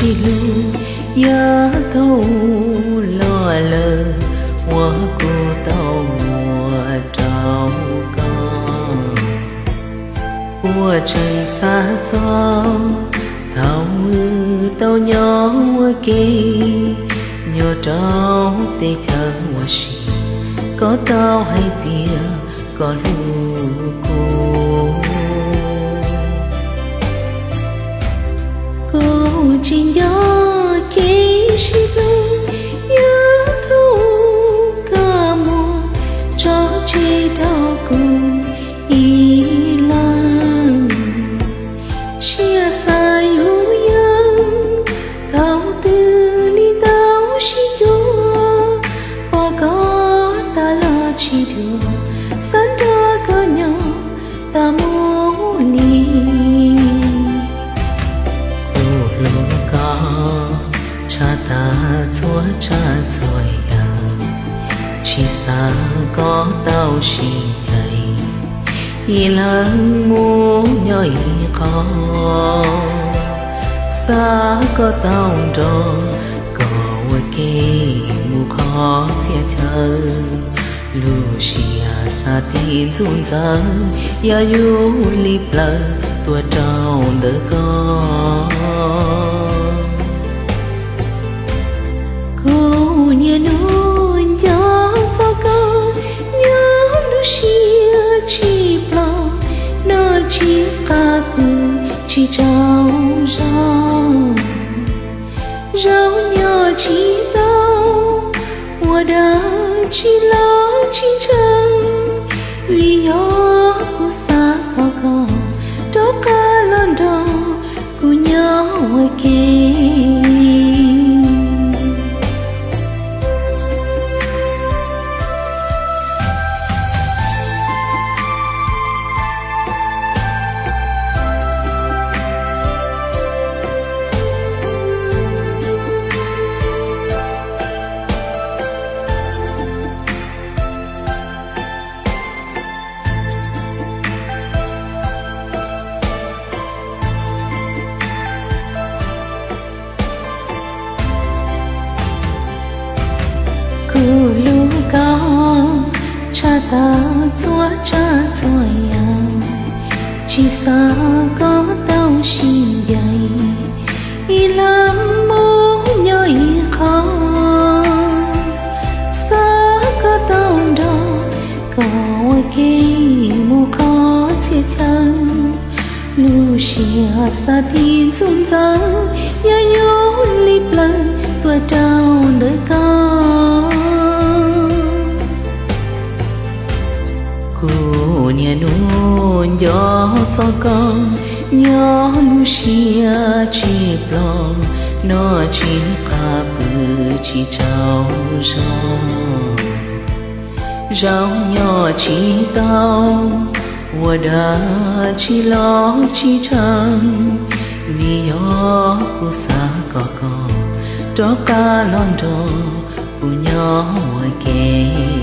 sib hlub, yav thaum los lawm uas kuv tau muab rau koj. Puas tseem xav txog thaum wb tau nyob ua ke, nyob rau teb chaws Washington, koj tau hais tias koj hlub kuv. Kuv tsis nco kev sib hlub, yav thaum koj muab tso tseg rau kuv ib leeg. Siab xav yuav yawg, thaum twg li tau sib cuag, pom koj tas los tsis dua, xav nrog koj nyob tas mus li. Kuv hlub koj tshaj tag txhua tsav txhua yam, tsis xav kom koj tau sib ncaim, ib leeg mus nyob ib qho. Xav kom koj tau nrog koj ua ke mus qhov txhia chaw. Lub siab xav tib ntxuj ntxawv, yog yus li plawv tuaj rau ntawm koj. Kuv niaj hnub nco txog koj, nyob lub siab tsis ploj, noj tsis qab pw tsis tsaug zog. Zaum nyob tsis tau, ua dag tsis loj tsis tsawg, vim yog kuv xav kom koj rov qab los nrog kuv nyob ua ke. Kuv hlub koj tshaj tag txhua tsav txhua yam, tsis xav kom koj tau sib ncaim, ib leeg mus nyob ib qho. Xav kom koj tau nrog koj ua ke mus qhov txhia chaw. Lub siab xav tib ntxuj ntxawv, yog yus li plawv tuaj rau ntawm koj. Kuv niaj hnub nco txog koj, nyob lub siab tsis ploj, noj tsis qab pw tsis tsaug zog. Zaum nyob tsis tau, ua dag tsis loj tsis tsawg, vim yog kuv xav kom koj rov qab los nrog kuv nyob ua ke.